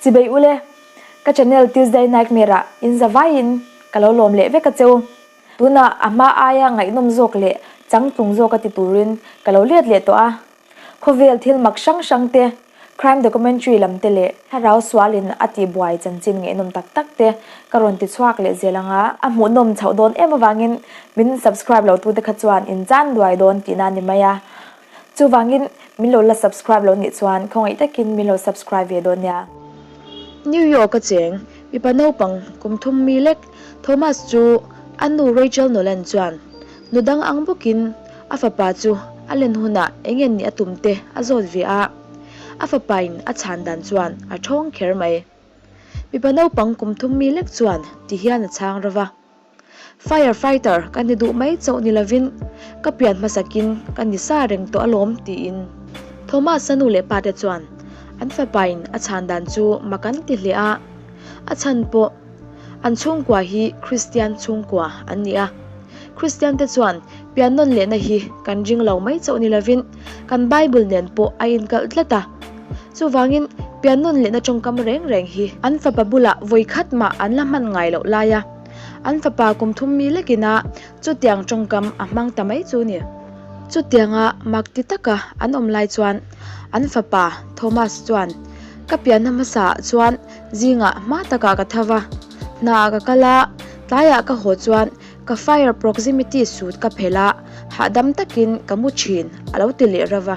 Chibei ule, ka channel Tuesday Nightmare ah in za vaiin ka lo lawm leh vek a cheu. Tunah a hma aia ngaihnawm zawk leh changtlung zawk a ti turin ka lo let leh tawh a. Khawvel thil mak hrang hrang te, crime documentary lam te leh thlarau sualin a tihbuai chanchin ngaihnawm tak tak te ka rawn ti chhuak leh zel ang a. A hmuhnawm chhoh dawn em avangin min subscribe lo tute kha chuan in chan duai dawn tihna a ni mai a. Chuvangin min lo la subscribe lo nih chuan khawngaih takin min lo subscribe ve dawn nia. New York a cheng mipa naupang kum thum mi lek Thomas chu a nu Rachel Nolan chuan nu dang ang bawkin a fapa chu a len hunah eng nge nih a tum te a zawt ve a, a fapain a chhan dan chuan a thawng kher mai. Mipa naupang kum thum mi lek chuan ti hian a chhang ro va. Fire fighter ka ni duh mai chauh ni lovin ka pian hmasakin ka ni sa reng tawh alawm tiin Thomas-a nu leh pa te chuan an fapain a chhan dan chu mak an ti hle a, a chhan pawh an chhungkua hi Kristian chhungkua an ni a. Kristian te chuan pian nawn lehna hi kan ring lo mai chauh ni lovin kan Bible nen pawh a inkalh tlat a. Chuvangin pian nawn lehna tawngkam reng reng hi an fapa bulah vawi khat mah an la hman ngai loh lai a. An fapa kum thum mi lekin a chutiang tawngkam a hmang ta mai chu ni. Chutianga mak ti taka an awm lai chuan an fapa Thomas chuan, Ka pianna hmasa ah chuan zingah hma takah ka tho va, hna ah ka kal a, tlaiah ka haw chuan ka fire proximity suit ka phelh a, hahdam takin ka mu thin a lo ti leh reuh va.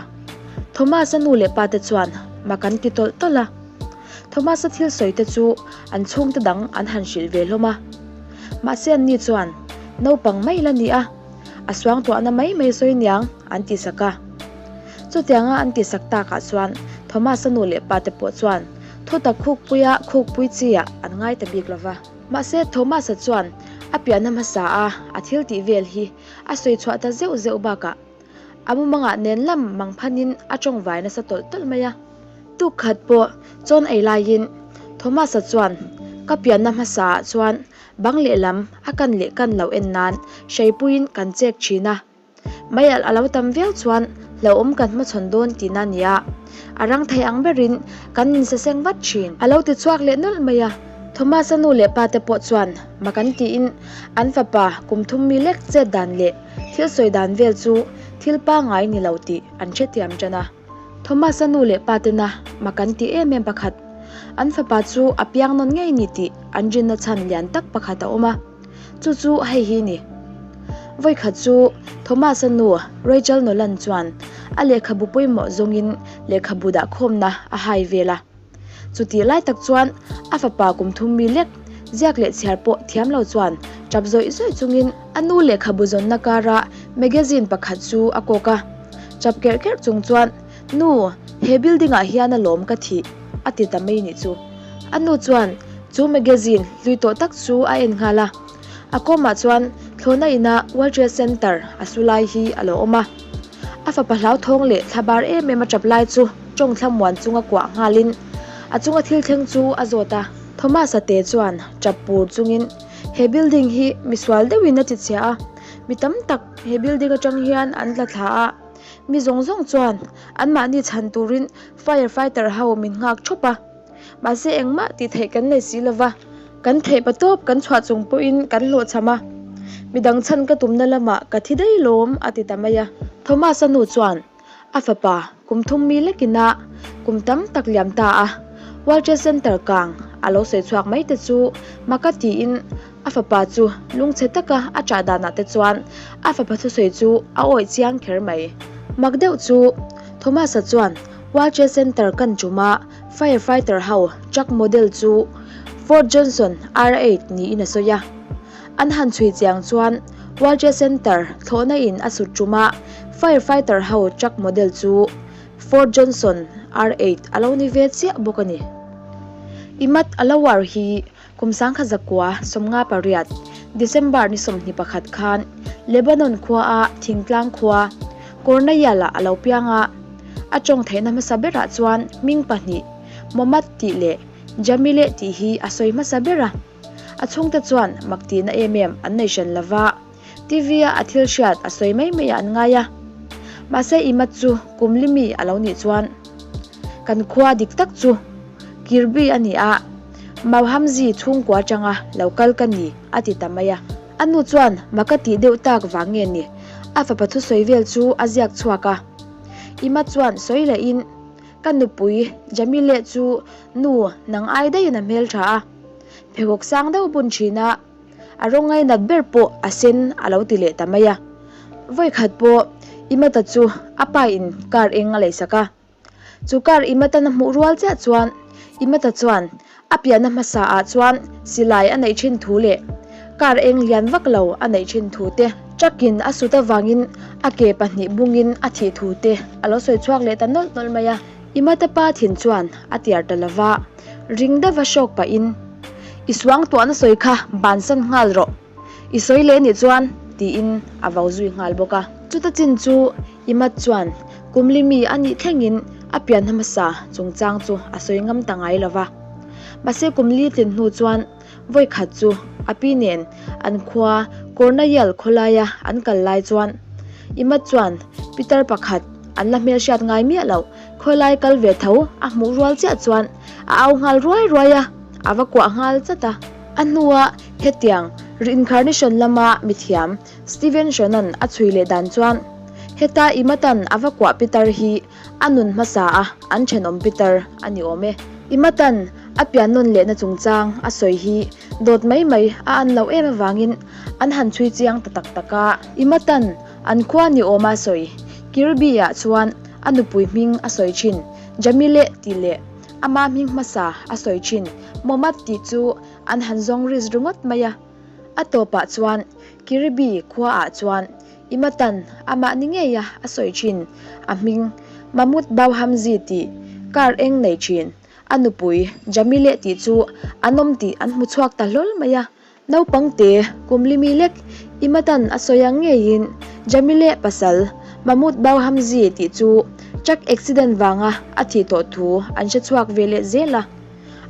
Thomas-a nu leh pa te chuan mak an ti tawlh tawlh a. Thomas-a thil sawi te chu an chhungte dang an han hrilh ve hlawm a. Mahse anni chuan, Naupang mai la ni a, a suangtuahna mai mai sawi niang, an ti sak a. Chutianga an ti sak takah chuan Thomas-a nu leh pa te pawh chuan thutak khukpuia khukpui chi ah an ngai ta bik lo va. Mahse Thomas-a chuan a pianna hmasa a a thil tih vel hi a sawi chhuah ta zeuh zeuh bakah a mumangah nen lam mang phanin a tawngvai nasa tawlh tawlh mai a. Tuk khat pawh chawn ei laiin Thomas-a chuan ka pianna hmasa ah chuan bang lehlam a kan leh kan lo en nan hreipuiin kan chek thin a, mei alh a lo tam viau chuan hlauhawm kan hmachhawn dawn tihna a ni a, a rang thei ang berin kan insaseng vat thin. A lo ti chhuak leh nawlh mai a, Thomas-a nu leh pa te pawh chuan mak an tiin an fapa kum thum mi lek chet dan leh thil sawi dan vel chu thil pangngai ni lo tih an hrethiam tan a. Thomas-a nu leh pa tena mak an tih em em pakhat, an fapa chu a piang nawn ngei ni tih an rinna chhan lian tak pakhat a awm a, chu chu hei hi ni. Vawikhat chu Thomas-a nu Rachel Nolan chuan a lehkhabu pawimawh zawngin lehkhabu dahkhawmna a hai vel a. Chutih lai tak chuan a fapa kum thum mi lek ziak leh chhiar pawh thiam lo chuan tap zawih zawih chungin a nu lehkhabu zawnna kara magazine pakhat chu a kawk a. Tap kerh kerh chung chuan, Nu, he building ah hian a lawm ka thih, a ti ta mai nih chu. A nu chuan chu magazine hlui tawh tak chu a en nghal a. A kawmah chuan thlawhna ina World Trade Center a su lai hi a lo awm a. A fapa hlauthawng leh thla bar em em a tap lai chu tawng thla muan chunga kuah nghalin a chunga thil thleng chu a zawt a. Thomas-a te chuan tap pur chungin, He building hi misual deuhin a ti chhia a, mi tam tak he building atang hian an tla thla a, mi zawng zawng chuan anmahni chhan turin fire fighter ho min nghak thup a, mahse engmah tih theih kan nei si lova. Kan theih pa tawp kan chhuah chung pawhin kan hlawhchham a, midang chhan ka tumna lamah ka thi daih lawm a ti ta mai a. Thomas-a nu chuan a fapa kum thum mi lekin a kum tam tak liam ta a, World Trade Center kang a lo sawi chhuak mai te chu maka tiin a fapa chu lungchhe taka a chah danah te chuan a fapa thusawi chu a awih chiang kher mai. Mak deuh chu Thomas-a chuan World Trade Center kan tum a, Fire fighter ho truck model chu Ford Johnson R8 niin a sawi a. An han chhui chiang chuan World Trade Center thlawhna in a sut tum a, fire fighter ho truck model chu Ford Johnson R8 a lo ni ve chiah bawk a ni. Imad Alawar hi Kum sangkhat zakua 58, December ni 21 khan Lebanon khuaa thingtlang khua Kornayal-ah a lo piang a. A tawng theihna hmasa berah chuan hming pahnih, Mohammad tih leh Jamileh tih hi a sawi hmasa ber a. A chhungte chuan mak tihna em em an nei hran lo va, TV-a a thil hriat a sawi mai maiah an ngai a. Mahse Imad chu kum limi a lo nih chuan kan khua dik tak chu. Kirby a ni a, Mauhamzi chhungkua atanga lo kal ka ni, a ti ta mai a. A nu chuan mak a tih deuh tak vang nge ni? A fapa thusawi vel chu a ziak chhuak a. Ima chuan sawi lehin, Ka nupui Jamile chu nu nang ai daihin a hmeltha a, pheikhawk sang deuh bun thin a, a rawng ngainat ber pawh a sen a lo ti leh ta mai a. Vawikhat pawh Imata chu a pa in car eng a leisak a. Chu car Imatan a hmuh rual chiah chuan Imata chuan a pianna hmasa ah chuan silai a neih thin thu leh car eng lian vak lo a neih thin thu te, truck in a sut avangin a ke pahnih bungin a thih thu te a lo sawi chhuak leh ta nawlh nawlh mai a. Imata pa thin chuan a tiar ta lova, ring deuha hrawk pahin, I suang tuahna sawi kha bansan nghal rawh, i sawi leh nih chuan, tiin a vau zui nghal bawk a. Chuta chin chu Imat chuan kumli mi a nih thlengin a pian hmasa chungchang chu a sawi ngam ta ngai lo va. Mahse kumli tlin hnu chuan vawikhat chu a pi nen an khua Kornayal khawlaia an kal lai chuan Imat chuan pitar pakhat an la hmelhriat ngai miah loh khawilai kal ve tho a hmuh rual chiah chuan a au nghal ruai ruai a, a va kuah nghal chat a. A hnua hetiang reincarnation lama mithiam Steven Shonan a chhui leh dan chuan heta Imatan a va kuah pitar hi a nun hmasa a, an thenawm pitar a ni awm e. Imatan a pian nawn lehna chungchang a sawi hi dawt mai mai a an loh em avangin an han chhui chiang ta tak tak a. Imatan an khua ni awma sawi Kirby-ah chuan a nupui hming a sawi thin Jamile tih leh ama hming hmasa a sawi thin Mohammad tih chu an han zawng risk ringawt mai a. A tawpah chuan Kiribi khuaah chuan Imatan amah ni ngeia a sawi thin a hming Mahmud Bauhamzi tih car eng nei thin a nupui Jamile tih chu an awm tih an hmu chhuak ta hlawl mai a. Naupang te kum limi lek Imatan a sawi ang ngeiin Jamile pasal Mahmud Bauhamzi tih chu truck accident vanga a thih tawh thu an hre chhuak ve leh zel a.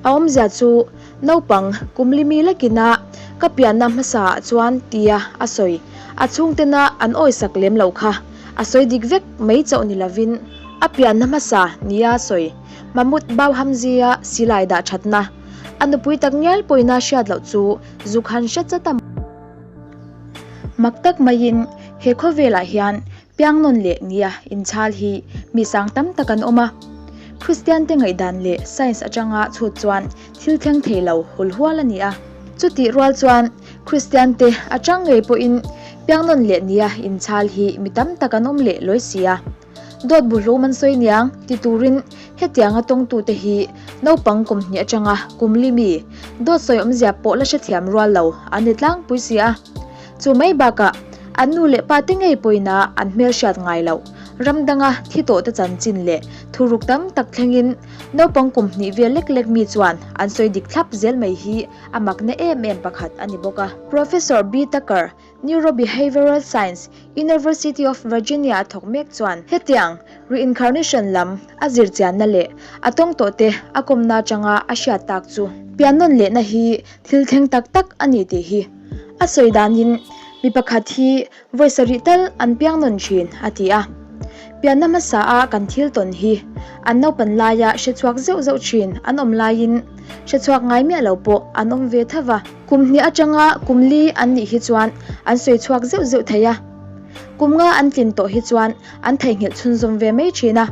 A awmzia chu naupang kum li mi lekina ka pianna hmasa ah chuan tia a sawi. A chhungtena an awisak lem lo kha a sawi dik vek mai chauh ni lovin a pianna hmasa nia sawi Mahmud Bauhamzia silai dah thatna a nupui tak ngial pawina hriat loh chu zuk han hre chat a. Mak tak maiin he khawvelah hian Piangnawn leh nia inchhal hi mi sang tam tak an awm a. Kristiante ngaihdan leh science atanga chhut chuan thil thleng thei lo hulhual a ni a. Chutih rual chuan Kristiante atang ngei pawhin piangnawn leh nia inchhal hi mi tam tak an awm leh lawi si a. Dawt buhlum an sawi niang ti turin hetianga tawngtute hi naupang kum hnih atanga kum li mi dawt sawi awmzia pawh la hrethiam rual lo an ni tlangpui si a. Chu mai bakah an nu leh pa te ngei pawina an hmelhriat ngai loh ram danga thi tawh te chanchin leh thuruk tam tak thlengin naupang kum hnih vel lek lek mi chuan an sawi dik thlap zel mai hi a makna em em pakhat a ni bawk a. Professor B. Tucker, Neurobehavioral Science, University of Virginia a thawk mek chuan hetiang reincarnation lam a zirchianna leh a tawng tawh te a kawmna atanga a hriat tak chu piannawn lehna hi thil thleng tak tak a ni tih hi a sawi danin mi pakhat hi vawi sarih tal an piang nawn thin a ti a. Pianna hmasa a kan thil tawn hi an naupan laia hre chhuak zeuh zeuh thin an awm laiin hre chhuak ngai miah lo pawh an awm ve tho va. Kum hnih atanga kum li an nih hi chuan an sawi chhuak zeuh zeuh thei a. Kum nga an tlin tawh hi chuan an theihnghilh chhunzawm ve mai thin a.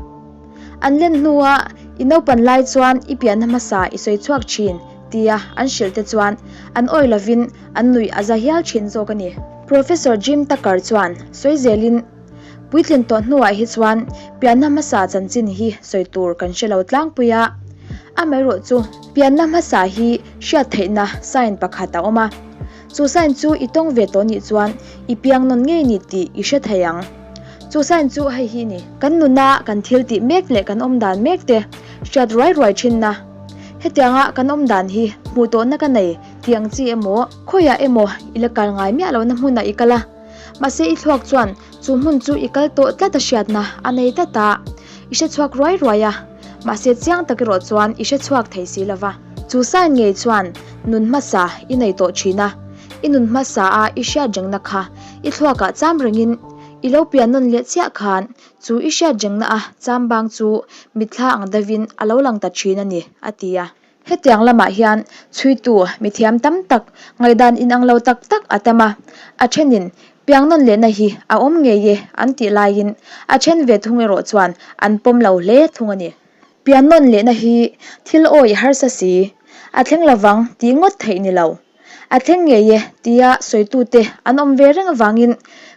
An len hnua i naupan lai chuan i pianna hmasa i sawi chhuak thin tia an hrilh te chuan an awi lovin an nuih a za hial thin zawk a ni. Professor Jim Tucker chuan sawi zelin, Puitlin tawh hnuah hi chuan pianna hmasa chanchin hi sawi tur kan hre lo tlangpui a, amaherawh chu pianna hmasa hi hriat theihna sign pakhat a awm a, chu sign chu i tawng ve tawh nih chuan i piang nawn ngei ni tih i hre thei ang. Chu sign chu hei hi ni. Kan nuna kan thil tih mek leh kan awm dan mek te hriat ruai ruai thinna. Hetianga kan awm dan hi hmuh tawhna ka nei tih ang chi emaw, khawiah emaw i la kal ngai miah lohna hmunah i kal a, mahse i thluak chuan chu hmun chu i kal tawh tlat a hriatna a nei tlat a, i hre chhuak ruai ruai a, mahse chiang tak erawh chuan i hre chhuak thei si lova. Chu sign ngei chuan nun hmasa i nei tawh thin a, i nun hmasa a i hriat rengna kha i thluakah cham rengin i lo pian nawn leh chiah khan Chu i hriat rengna a chambang chu mitthla ang deuhin a lo lang ta thin a ni, a ti a. Hetiang lamah hian chhuitu mithiam tam tak ngaihdan inang lo tak tak a tam a, a thenin piangnawn lehna hi a awm ngei e an tih laiin a then ve thung erawh chuan an pawm lo hle thung a ni. Piannawn lehna hi thil awih harsa si, a thleng lovang tih ngawt theih ni lo. A thleng ngei e tia sawitute an awm ve reng avangin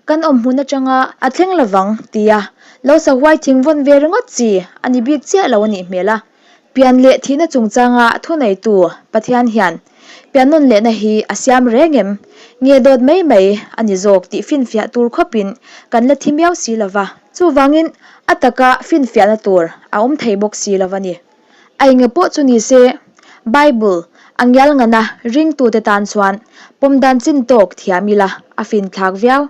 kan awm hmun atanga a thleng lovang tia lo sahuai thing vawn ve ringawt chi a ni bik chiah lo a nih hmel a. Pian leh thihna chungchanga thuneitu Pathian hian piannawn lehna hi a siam reng em? Nge dawt mai mai a ni zawk tih finfiah tur khawpin kan la thi miau si lova. Chuvangin a taka finfiahna tur a awm thei bawk si lo a ni. A enge pawh chu ni se, Bible a ngial ngana ringtute tan chuan pawm dan chin tawk thiam ila a finthlak viau.